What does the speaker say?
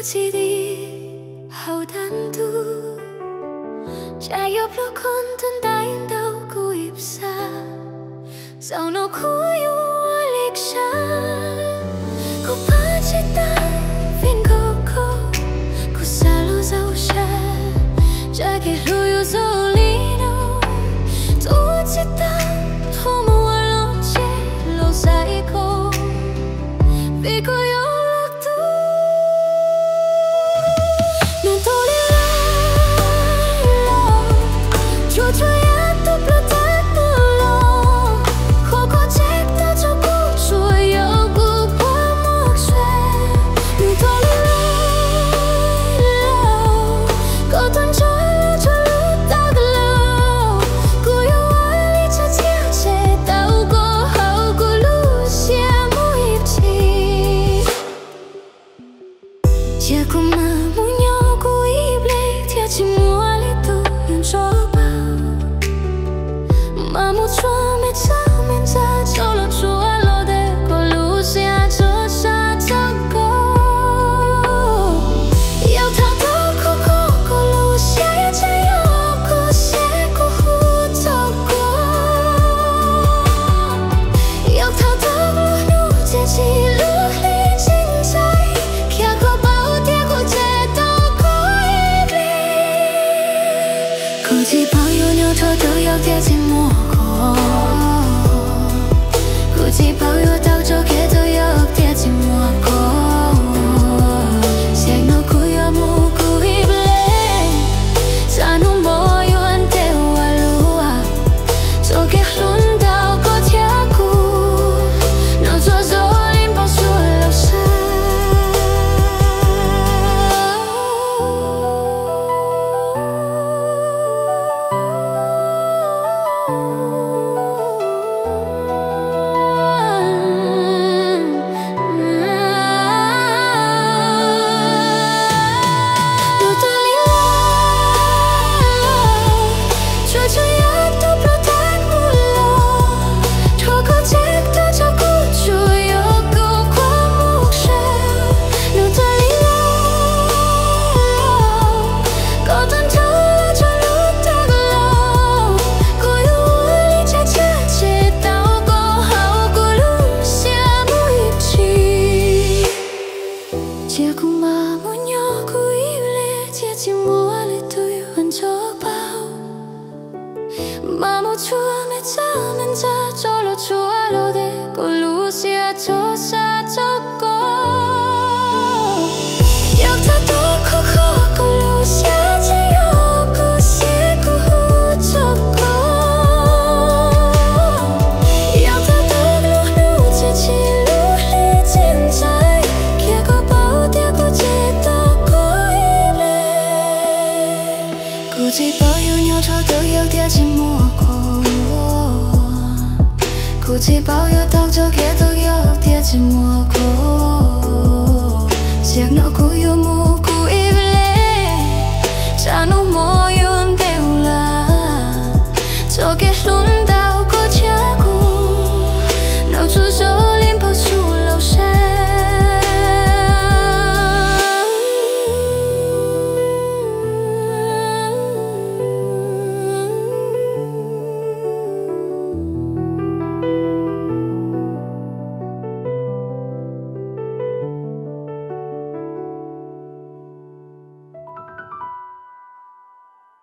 Txij li hauv dab ntub, cas yuav pluag khoov tus ntaim ntau kuv ib sab. Zaum no kuv yuav ua li cas? Kuv pab tsis tau vim nkaus koj, kuv xav los zaum sab. Tsam kev hlub yuav zoo li no, tuav tsis tau, thov mus ua los tsev los xaiv koj, vim koj yuav luag tus. Nws tau li lawm los, tsuas tsuas yog tus pluag tag mus los, qhov koj tseg tau rau kuv tsuas yog kuv qhuab muag seb. Nws tau li lawm los, koj tuaj ntsib tau lub tag los, kuv yuav ua li cas thiaj tshem tau koj hauv kuv lub siab mus ib txhis. Cia kuv mam mus nyob kuv ib pliag thiaj tsis muaj leej twg yuav nrog paub. Mam mus tsuas me txaj me ntxa tso los tsuas los tes koj lub siab tso sab tso koj. Yog thaum ntawd koj kho koj lub siab, yog tseem yog kuv seb kuv hu txog koj. Yog thaum ntawd lub hnub tsis tsim lub hli tsis ntxhais, khiav koj paub tias kuv tseg tau koj ib pliag. Kuv tsis paub yuav nyob rau twg yog tias tsis muaj koj. Kuv tsis paub yuav tau tso kev twg yog tias tsis muaj koj. Xyoo no kuv yuav mus kuv ib pliag, tsam hnub npog yuav ntes ua luaj. Txoj kev hlub ntawm koj thiab kuv, nws tsuas zoo li npoo suab los sab. Nws tau li lawm los, tsuas tsuas yog tus pluag tag mus los, qhov koj tseg tau rau kuv tsuas yog kuv qhuab muag seb. Nws tau li lawm los, koj tuaj nrog tau lub tag los, kuv yuav ua li cas thiaj tshem tau koj hauv kuv lub siab mus ib txhis. Cia kuv mam mus nyob kuv ib pliag thiaj tsis muaj leej twg yuav nrog paub. Mam mus tsuas me txaj me ntxa tso los tsuas los tes koj lub siab tso sab tso koj. Yog thaum ntawd koj kho koj lub siab, tseem yog kuv seb kuv hu txog koj. Yog thaum ntawd lub hnub tsis tsim lub hli tsis ntxhais, khiav koj paub tias kuv tseg tau koj ib pliag. Kuv tsis paub yuav nyob rau twg yog tias tsis muaj koj. Kuv tsis paub yuav tau tso kev twg yog tias tsis muaj koj. Xyoo no kuv yuav mus